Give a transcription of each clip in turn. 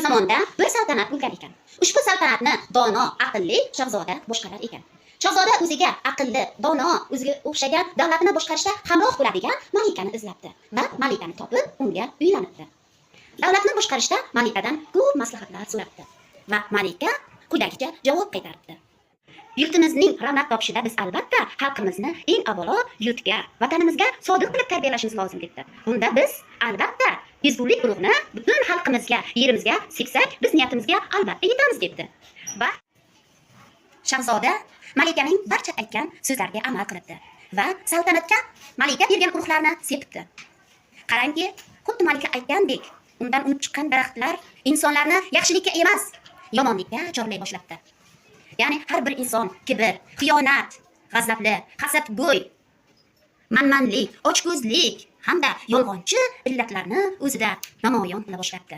Zamonda bir saltanat bo'lgan ekan. Ushbu saltanatni dono, aqlli shahzoda boshqarar ekan. Shahzoda o'ziga aqlli, dono, o'ziga o'xshagan davlatini boshqarishda hamroh bo'ladigan malikani izlabdi va malikani topib, unga uylanibdi. Davlatni boshqarishda malikadan ko'p maslahatlar so'rabdi va malika quyidagicha javob qaytaribdi. Yurtimizning ravnaq topishida biz albatta xalqimizni eng avvalo yurtga, vatanimizga sodiq qilib tarbiyalashimiz lozim debdi. Bunda biz albatta ezgulik urug'ini butun xalqimizga, yerimizga sepsak, biz niyatimizga albatta yetamiz debdi. Va shahzoda malikaning barcha aytgan so'zlariga amal qilibdi va saltanatga malika bergan urug'larni sepibdi. Qarangki, xuddi malika aytgandek, undan unib chiqqan daraxtlar insonlarni yaxshilikka emas, yomonlikka chorlay boshlabdi. Ya'ni har bir inson kibr, xiyonat, g'azabli, hasadgo'y, manmanlik, ochko'zlik hamda yolg'onchi illatlarni o'zida namoyon qila boshlabdi.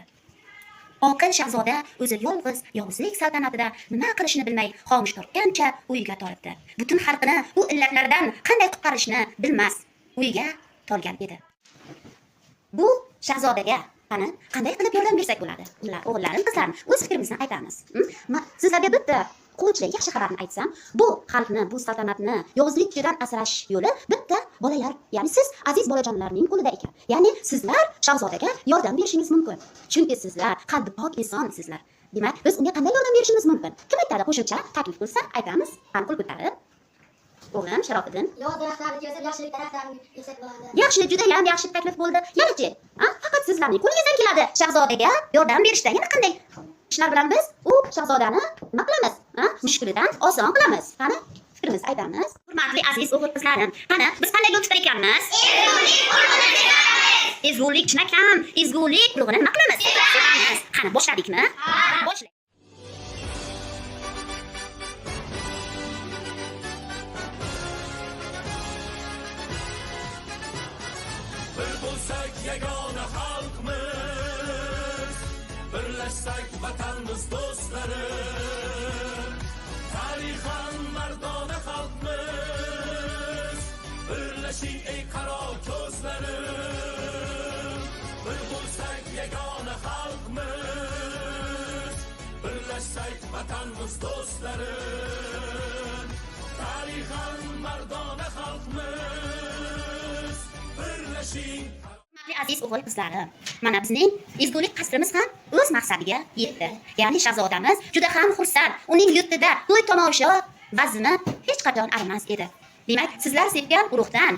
Oqil shahzoda o'zi yolg'iz yovuzlik saltanatida nima qilishini bilmay xomush tortgancha uyiga tolibdi. Butun xalqini bu illatlardan qanday qutqarishni bilmas uyiga tolgan edi. Bu shahzodaga qani qanday qilib yordam bersak bo'ladi? Ular o'g'illarim, qizlarim, o'z fikrimizni aytamiz. Sizlarga bitta quvonchli yaxshi xabarni aytsam, bu xalqni, bu saltanatni yovuzlik kuchidan asrash yo'li bitta bolalar, ya'ni siz aziz bolajonlarning qo'lida ekan. Ya'ni sizlar shahzodaga yordam berishingiz mumkin. Chunki sizlar qalbi pok insonsizlar. Demak, biz unga qanday yordam berishimiz mumkin? Kim aytadi? Qo'shimcha taklif bo'lsa, aytamiz. Qani qo'l ko'tarib. O'g'lim Sharofiddin. Yovuz daraxtlarni kesib, yaxshilik daraxtlarini eksak bo'ladi. Yaxshi, juda ham yaxshi taklif bo'ldi. Yanachi, faqat sizlarning qo'lingizdan keladi shahzodaga yordam berishda. Yana qanday ishlar bilan biz u shahzodani nima qilamiz? Mushkulidan oson qilamiz. Qani fikrimizni aytamiz. Hurmatli aziz o'g'il qizlarim, qani biz qanday yo'l tutar ekanmiz? Ezgulik chinakam, ezgulik urug'ini nima qilamiz? Sepamiz. Qani boshladikmi? Boshlaylik. Bir bo'lsak yagona xalqmiz, birlashsak vatanmiz do'stlarim. Tarixan mardona xalqmiz, birlashing ey qaro ko'zlarim. Bir bo'lsak yagona xalqmiz, birlashsak vatanmiz do'stlarim. Tarixan mardona xalqmiz, birlashing. Hurmatli aziz o'g'il qizlarim, mana bizning ezgulik qasrimiz ham o'z maqsadiga yetdi. Ya'ni shahzodamiz juda ham xursand. Uning yurtida to'y tomosha vazmi hech qachon arimas edi. Demak, sizlar sepgan urug'dan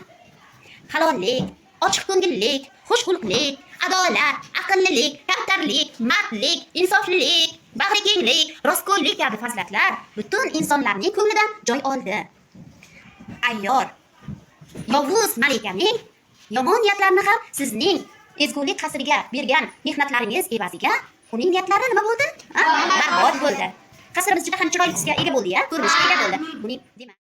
halollik, ochiq ko'ngillik, xushxulqlik, adolat, aqllilik, kamtarlik, mardlik, insoflilik, bag'rikenglik, rostgo'ylik kabi fazilatlar butun insonlarning ko'nglidan joy oldi. Ayyor, yovuz malikaning yomon niyatlarini ham sizning ezgulik qasriga bergan mehnatlaringiz evaziga uning niyatlari nima bo'ldi? Barbod bo'ldi. Qasrimiz juda ham chiroyli tusga ega bo'ldi, ya, ko'rinishga ega bo'ldi. Buning demak